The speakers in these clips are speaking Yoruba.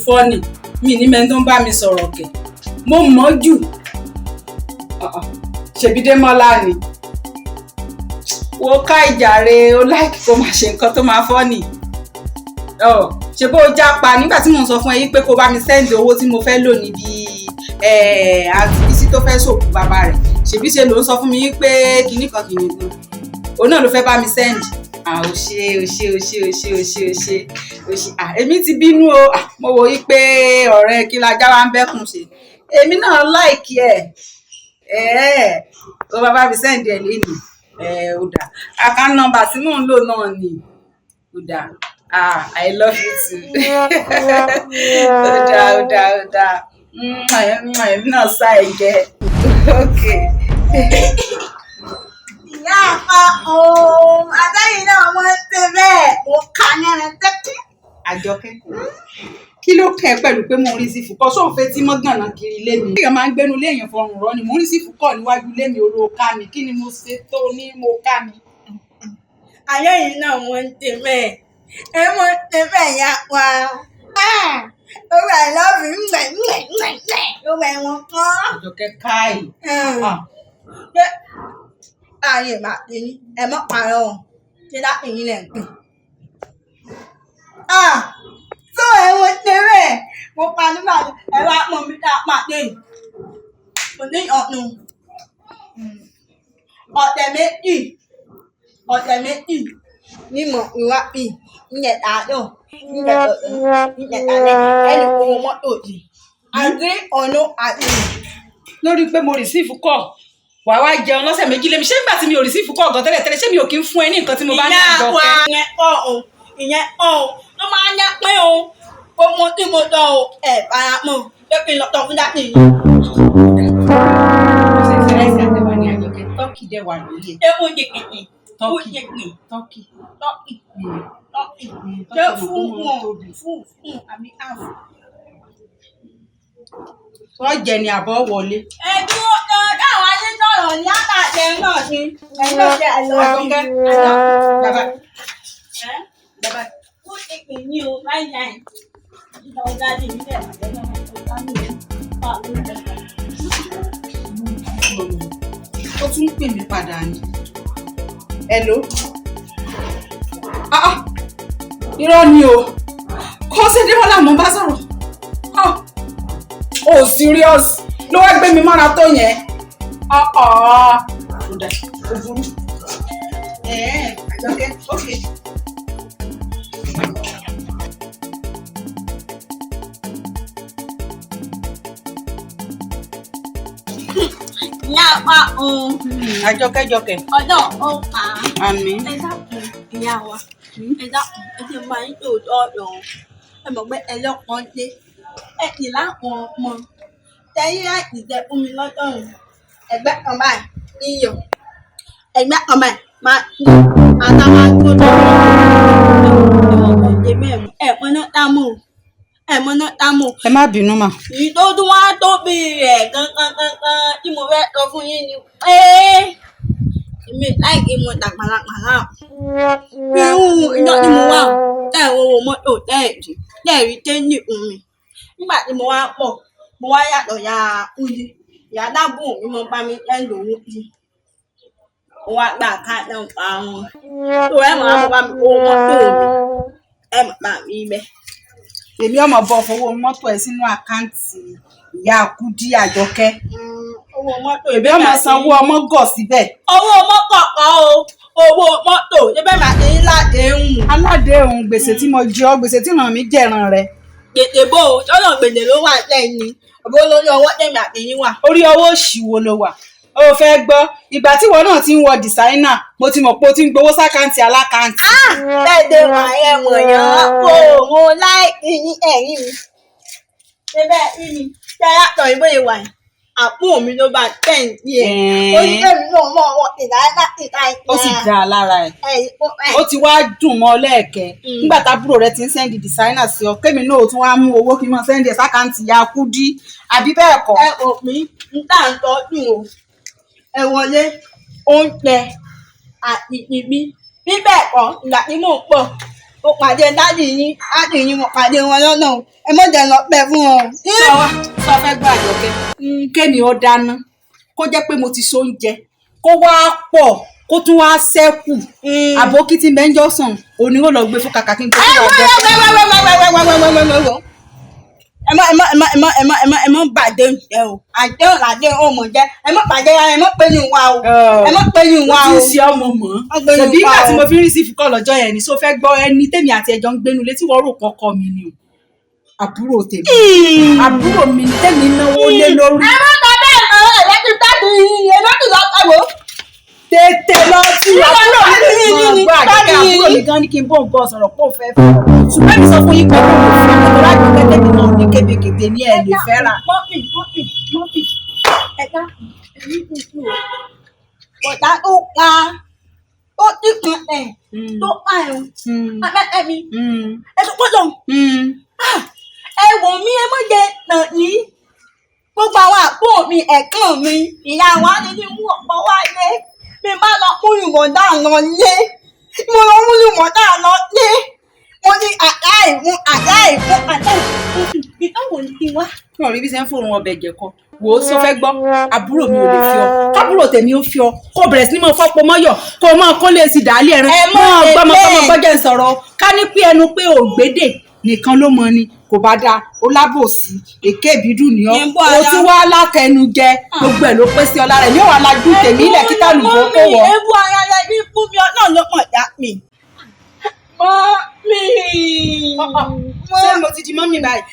Funny mi ní mẹ́ni tó ń bá mi sọ̀rọ̀ kẹ̀. Mo mọ̀ ọ́ jù. Ah, ah. Ṣèbí Démọ́lá ni. Wo ká ìjàre, ó like kó máa ṣe nǹkan tó máa funny. Ọ̀, ṣe bó o jápa nígbà tí mò ń sọ fún ẹ yí pé kó bá mi send owó tí mo fẹ́ lò níbi àǹtí Bísí tó fẹ́ sòkú bàbá rẹ̀. Ṣèbí ṣe ló ń sọ fún mi yí pé kinní kan kinní kan. Òun náà ló fẹ́ bá mi send. Ah, o ṣé, o ṣé, o ṣé, o ṣé, o ṣé, o ṣé, o ṣé. Ah, èmi ti bínú o. Ah, mo wò yí pé ọ̀rẹ́ kí lajá wa ń bẹ́kùn ṣe. Èmi náà like ẹ̀. Ẹ̀ẹ́, ó bá bá mi send ẹ̀ lénìí. Ẹ̀, ó dáa. Account number tí mò ń lò náà ni. Ó dáa. Ah, I love you too. Ó dáa, ó dáa, ó dáa. Èmi náà sá ẹ jẹ. Okay. Ìyá àpá ooo, àtẹ̀yìn náà wọ́n ṣe bẹ́ẹ̀, mo kà ní ẹran tẹ́kí. Àjọkẹ́. Kí ló kẹ́ ẹ pẹ̀lú pé mo ń rí sí fúkọ́? Sóun fetí mọ́ gànà kiri ilé mi? Èèyàn máa ń gbénu ilé èèyàn fọrùn rọ́ ni. Mo ń rí sí fúkọ́ níwájú ilé mi, olóò ká mi. Kí ni mo ṣe tó ní mo ká mi? Àtẹ̀yìn náà wọ́n ṣe bẹ́ẹ̀, ẹ mọ̀ ṣe bẹ́ẹ̀ yá wa. Ó wà lọ́ọ̀bì ńgbẹ̀ ńgbẹ̀ ńgbẹ̀ ńgbẹ̀ ó wà ẹ̀wọ̀n kan. Àjọkẹ́ káì. Ah. Ṣé ààyè màá pè yín, ẹ mọ́ pààrọ̀ o, ṣé láti yín lẹ̀ ń pè? Ah! Tó ẹ wo ṣe bẹ́ẹ̀, mo pa nígbà tí ẹ wá mọ̀ mi tá a pàdé yìí. Mo ní ọ̀nù. Ọ̀sẹ̀ méjì, ọ̀sẹ̀ méjì ní mọ̀ ìwádìí ìyẹn tààrọ̀, ìyẹn tọ̀sán, ìyẹn tàlẹ́, ẹnì kò wọ mọ́tò yìí. Agree or no agree? Lórí pé mo receive call, wàá wá jẹun lọ́sẹ̀ méjì lémi. Ṣé nígbà tí mi ò receive call gan tẹ́lẹ̀ tẹ́lẹ̀, ṣé mi ò kí ń fún ẹ ní nǹkan tí mo bá ní? Ìyá wa, Àjọkẹ́? Ìyẹn kọ́ o, ìyẹn kọ́ o, ló máa ń yá pé o, gbogbo tí mo sọ o, ẹ̀ fara mọ́, pé kí n lọ sọ fún daddy yìí. Ṣe rice àtẹ̀wà ní Àjọkẹ́, turkey dẹ̀ wà lórí ẹ̀. Ṣé ó jẹ kìkì? Ó Turkey. jẹ kìkì. Turkey. Turkey. Turkey. Ṣé Turkey fún mọ̀ pé wọn ó tóbi. Fún àbí half? Sọ jẹ ni àbọ̀ wọlé. Ẹ dúró tán, káwọn ayé sọ̀rọ̀ ní àtàjẹ náà ni. Ẹ̀yin náà jẹ́ àlọ́. Àjọkẹ́, bàbá, Ẹ́ bàbá. Ó ti pè ní o, báyìí náà. Ìgbà wo daddy mi dẹ̀ bàjẹ́ náà, ó bá mi lè pa àwọn ọmọ. Ó tún pè mí padà ni. Hello. Ah, ah. Irọ́ ni o. Kọ́ sí Démọ́lá mo bá sọ̀rọ̀. Ah. Oh, serious? Ló wá gbé mi mọ́ra tó yẹn. Ah, ah. Ó dà, ó burú. Ẹ̀ẹ́, Àjọkẹ́, okay. Ìyá wa o. Àjọkẹ́ jọkẹ́. Ọjọ́ ó pa á. Àmín. Ẹ dákun, ìyá wa, ẹ dákun, ẹ ti máa ń tòótọ́ ọ̀rọ̀. Ẹ mọ̀ pé ẹ lọ́kàn dé. Ẹ sì láwọn ọmọ. Tẹ́yí láti jẹ fún mi lọ́jọ́ yẹn. Ẹgbẹ́ kan báyìí, iyọ̀. Ẹgbẹ́ kan báyìí, máa ní àtàwọn tó tó. Ẹ mọ̀ pé ṣe bẹ́ẹ̀ mọ́. Ẹ mọ̀ náà tá mọ̀ o. Ẹ mọ̀ náà tá mọ̀ o. Ẹ má bínú mà. Èyí tó tún wá tóbi rẹ̀ gangan gangan tí mo fẹ́ sọ fún yín ni pé èmi like mo dàgbàlagbà náà. Irú ìjọ tí mo wà, tẹ́ ẹ̀ wo mọ́tò tẹ́ ẹ̀ rí, tẹ́ ẹ̀ rí téńjì fún mi. Nígbà tí mo wá pọ̀, mo wá yàtọ̀ ya Kúdí. Ìyá dábò mi mo bá mi send owó sí. Mo wá gba account number wọn. So ẹ máa bá mi owó mọ́tò mi. Ẹ máa bá mi bẹ̀. Èmi ọmọ bọ fowó mọ́tò ẹ sínú account ìyá Kúdí, Àjọkẹ́. Owó mọ́tò. Èmi ọmọ sanwó ọmọ gọ̀ síbẹ̀. Owó mọ́tò kọ́ o. Owó mọ́tò. Ṣé bẹ́ẹ̀ máa ṣe ń ládéhùn? Aládéhùn gbèsè tí mo jẹ ọ́, gbèsè tí ràn mí jẹ̀ràn rẹ. Gbèsè bò ó, sọ́nà gbèsè ló wà lẹ́yìn ni. Àbó lórí ọwọ́ tẹ̀mí àti yín wà. Orí ọwọ́ òṣì wo ló wà? O fẹ́ gbọ́, ìgbà tí ìwọ náà ti ń wọ designer, mo ti mọ̀ pé o ti ń gbowó s'account aláccount. Bẹ́ẹ̀ dé wà ẹ̀ wọ̀nyán. Mo mo like yín ẹ̀rín mi. Ṣé bẹ́ẹ̀ rí mi? Ṣé yàtọ̀ ìbò ìwà yìí? Àpò mi ló bá tẹ̀ ń díẹ̀. Ó ní èmi náà mọ̀ wọ́n ìdáná ìdá ìdá. Ó sì dáa lára ẹ̀. Ẹ̀yìn ó ẹ̀. Ó ti wá dùn mọ́ ọ lẹ́ẹ̀kẹ́. Nígbà tábúrò rẹ ti ń send designer sí ọ, kémi náà ó tún wá mú owó kí n máa send ẹ̀ s'account ìyá Kúdí. Àbí bẹ́ẹ̀ kọ́? Ẹ ò pín ń tà ń tọ́jú o. Ẹ wọlé oúnjẹ àti ibi. Bí bẹ́ẹ̀ kọ́, ìgbà tí mò ń pọ̀, Mo pàdé daddy yín, daddy yín mo pàdé wọn lọ́nà o. Ẹ má jẹ́ lọ pẹ́ fún wọn o. Sọ wá sọ fẹ́ gbọ́ Àjọkẹ́, kémi ó dáná kó jẹ́ pé mo ti so oúnjẹ kó wá pọ̀ kó tún wá ṣẹ́kù, àbókí tí mẹ́ńjọ́ sàn òní ó lọ gbé fún kàkà kí n gbé fún Àjọkẹ́. Ẹ má ẹ má ẹ má ẹ má ẹ má ẹ má ẹ má bàjẹ́ ẹ o. Àdéhùn làdéhùn ò mọ̀ jẹ́. Ẹ má bàjẹ́ rárá, ẹ má pé ní wa o. Ẹ má pé ní wa ó o. ti ń ṣe ọmọ mọ́. Wọ́n gbé Ṣèbí yín pa ìgbà tí o. mo fi ń rí sí ìfikọ́ lọ́jọ́ yẹn ni so fẹ́ gbọ́ ẹni tèmi àti ẹjọ́ ń gbénu létí wọ́n rò kọ́kọ́ mi ni o, àbúrò tèmi, àbúrò mi ni tèmi náwó lé lórí. Ẹ má ta bẹ́ẹ̀ mọ́, ẹ ti tẹ́tù yín ni, ẹ má ti lọ ẹ wò. Tètè lọ sí àbúrò mi Yín ní ni, gbọ́ Àjọkẹ́, yín àbúrò ni. mi gan ni kí n bò ń bọ̀ sọ̀rọ̀ pò fẹ́ fẹ́, ṣùgbọ́n mi sọ fún yín pé mo kò fẹ́ nítorí Àjọkẹ́ tèmi náà ní kébékébé ní ẹ̀ lè fẹ́ rà. Mọ́mì, mọ́mì, mọ́mì, ẹ dá èmi kò sí o. Bọ̀dá tó pa ó ti kan ẹ̀ tó pa ẹ̀ o. Abẹ́ ẹ̀mí ẹ sọ pé lọ. Ẹ wò mí, ẹ mọ̀ jẹ tàn yín. Gbogbo àwọn àbúrò mi, ẹ̀gbọ́n mi, ìyá wa ní ní mú ọ̀pọ̀ wá lé. Mi bá lọ mú ìmọ̀dá lọ lé. Mo lọ mú ìmọ̀dá lọ lé. Mo ní àdá ìmú, àdá ìmú, àdá ìmú. Ìtọ́wò ni kí n wá. Wọn rí bí ṣe ń fòrùn ọbẹ̀ jẹ̀kọ. Wò ó, sọ fẹ́ gbọ́, àbúrò mi ò lè fi ọ, kábúrò tèmi ó fi ọ kó o bẹ̀rẹ̀ sí ní máa fọ́pọ̀ mọ́yọ̀ kó o máa kó lè sí dàálì ẹran. Ẹ mọ̀ mọ́ gbọ́mọ ṣe kọ́mọ bẹ́ẹ̀. gbọ́jẹ́ ń sọ̀rọ̀ o. Ká ní pé ẹnu pé ògbédè nìkan ló mọ ni kò bá dáa, ó lábòsí èké ìbídùn ni ọ. Yẹn bọ́ O ara. tún wá látẹnujẹ, gbogbo ẹ̀ ló pé sí ọ lára ẹ̀ ní òwà lajú tèmi ilẹ̀ kíkà lùbọ́ kó wọ. Ewu ara rẹ̀ bí fún mi náà ló pọ̀ dá mi. Mọ́mì. Ṣé mo ti di mọ́mì báyìí?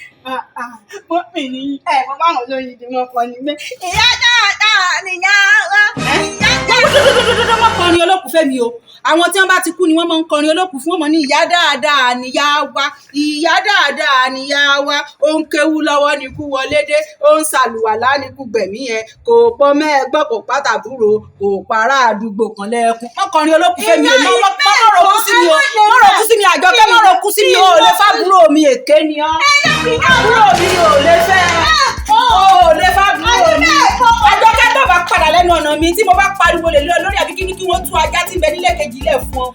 Mọ́mì ni ẹ̀ mo bá àwọn olóyin ìdí wọn kọ ni pé ìyá dáadáa ni ìyá wa. Ìyá dáadáa. Dúdúdúdúdú, má kọrin olókùú fẹ́mi o. Àwọn tí wọ́n bá ti kú ni wọ́n máa ń kọrin olókùú fún. Wọn mọ̀ ní ìyá dáadáa níyá wa, ìyá dáadáa níyá wa, ó ń kéwú lọ́wọ́ ní kú wọlé dé, ó ń ṣàlùwàlá ní kú gbẹ̀mí yẹn, kò pọ̀ mẹ́ẹ̀gbọ́n, kò pátàbúrò, kò para àdúgbò kan lẹ́ẹ̀kún. Má kọrin olókùú fẹ́mi o. Má rọ̀kú sí mi o, má rọ̀kú sí mi Àjọkẹ́, má rọ̀kú sí mi o. Ò lè fábúrò mi, èké ni ọ́. Àbúrò mi ò lè fẹ́, ò lè fábúrò mi Àjọkẹ́. Tó bá padà lẹ́nu ọ̀nà mi tí mo bá pariwo lè lé ọ lórí àbí kí ni kí wọ́n tú ajá tí ń bẹ nílé kejì ilẹ̀ fún ọ.